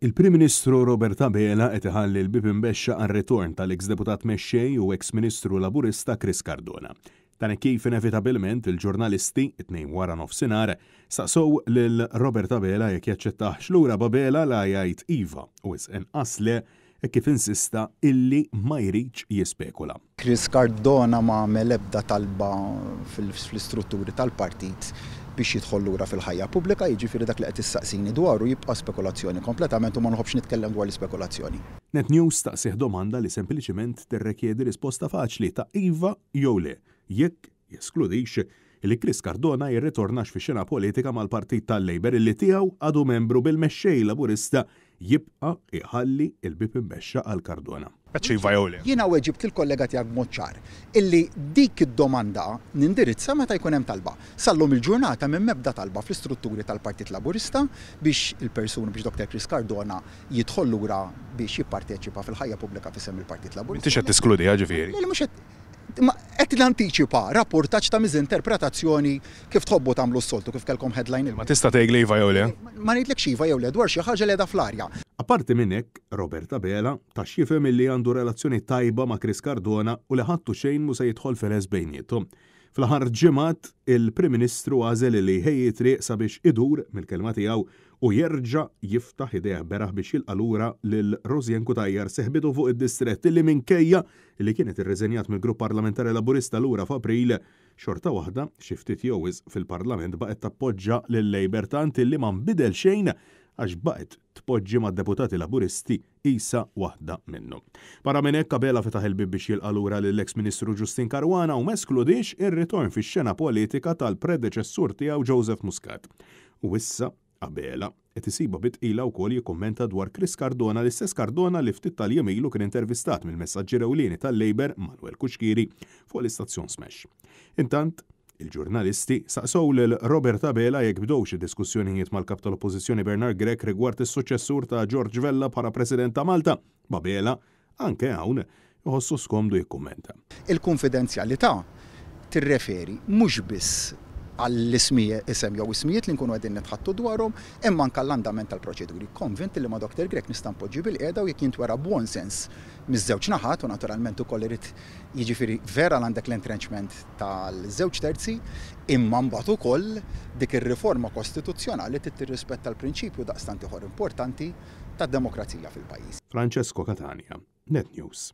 Il-Prim Ministru Robert Abela qed iħalli l-bieb imbexxaq għar-ritorn tal-eks Deputat Mexxej u eks Ministru Laburista Chris Cardona. Dan hekk kif inevitabilment il-ġurnalisti, it-Tnejn waranofsinhar, staqsow lil Robert Abela jekk jaċċettahx lura b'Abela la jgħid iva u wisq inqas le hekk kif insista illi ma jridx jispekula. Chris Cardona ma għamel ebda talba fl-istrutturi tal-partit biex jidħol lura fil-ħajja pubblika, jiġifieri dak li qed issaqsini dwaru jibqa' spekulazzjoni kompletament u ma nħobbx nitkellem dwar l-ispekulazzjoni. Net News staqsieh domanda li sempliċiment tirrekjedi risposta faċli ta' iva jew le, jekk jeskludix li Chris Cardona jirritornax fix-xena politika mal-Partit tal-Labour illi tiegħu għadu membru bil-Mexxej Laburista jibqa' jħalli l-bieb imbexxaq għal Cardona. Għedtx iva jew le. Jiena weġibt lill-kollega tiegħek b'mod ċar illi dik id-domanda nindirizza meta jkun hemm talba. Sal-lum il-ġurnata m'hemm ebda talba fl-istrutturi tal-Partit Laburista biex il-persuna, biex Doctor Chris Cardona jidħol lura biex jipparteċipa fil-ħajja pubblika f'isem il-Partit Laburista. M'intix qed teskludiha ġifieri? Le, mhux qed. Imma qed nantiċipa rappurtaġġ ta' miżinterpretazzjoni kif tħobbu tagħmlu s-soltu, kif kellkom headline il. Ma tista' tgħidli iva jew le? Ma ngħidlekx iva jew le dwar xi ħaġa li qiegħda fl-arja. Apparti minn hekk, Robert Abela ta x'jifhem illi għandu relazzjoni tajba ma' Chris Cardona u li ħadd u xejn mhu se jidħol feles bejniethom. Fl-aħħar ġimgħat, il-Prim Ministru għażel illi jħejji t-triq sabiex idur, mill-kelma tiegħu, u jerġa' jiftaħ idejh beraħ biex jilqa' lura lil Rosianne Cutajar seħbitu fuq id-distrett illi minkejja li kienet irriżenjat mill-Grupp Parlamentari Laburista lura f'April, xorta waħda, xi ftit jew wisq fil-Parlament baqgħet tappoġġa lil-Labour tant illi ma nbidel xejn għax baqgħet tpoġġi mad-deputati Laburisti qisha waħda minnhom. Barra minn hekk, Abela fetaħ il-bieb biex jilqa' lura lill-eks Ministru Justyne Caruana u m'eskludiex ir-ritorn fix-xena politika tal-predeċessur tiegħu Joseph Muscat. U issa, Abela qed isibha bi tqila wkoll jikkummenta dwar Chris Cardona, l-istess Cardona li ftit tal-jiem ilu kien intervistat mill-messaġġier ewlieni tal-Labour, Manuel Cuschieri, fuq l-istazzjon Smash. Intant, il-ġurnalisti saqsow lil Robert Abela jekk bdewx id-diskussjonijiet mal-Kap tal-Oppożizzjoni Bernard Grech rigward is-suċċessur ta' George Vella bħala President ta' Malta, b'Abela Anke hawn, iħossu skomdu jikkummenta. Il-kunfidenzjalità tirreferi mhux biss għall-ismijiet, isem jew ismijiet li nkunu qegħdin nitħaddtu dwarhom, imma anke għall-andament tal-proċeduri. Konvint li ma' Doctor Grech nista' npoġġi bilqiegħda u jekk jintwera buon sens miż-żewġ naħat, u naturalment ukoll irid, jiġifieri vera l għandek l-entrenchment tal-żewġ terzi, imma mbagħad ukoll dik ir-riforma kostituzzjonali trid tirrispetta l-prinċipju daqstant ieħor importanti tad-demokrazija fil-pajjiż. Francesco Catania, Net News.